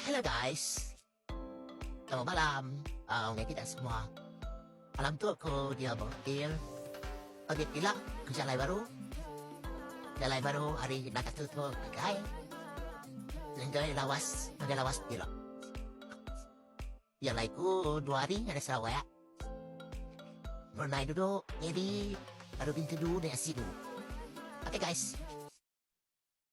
Hello guys. Selamat malam. Uh, ngagai kita semua. Malam tu aku dia ba hotel. Pagi ila ke jalai baru. Jalai baru hari nak tu tu ngagai. Ngagai lawas, ngagai lawas ila. Jalai ku dua hari ngagai Sarawak. Brunei duduk, Miri, lalu Bintulu dan Sibu. Okay guys.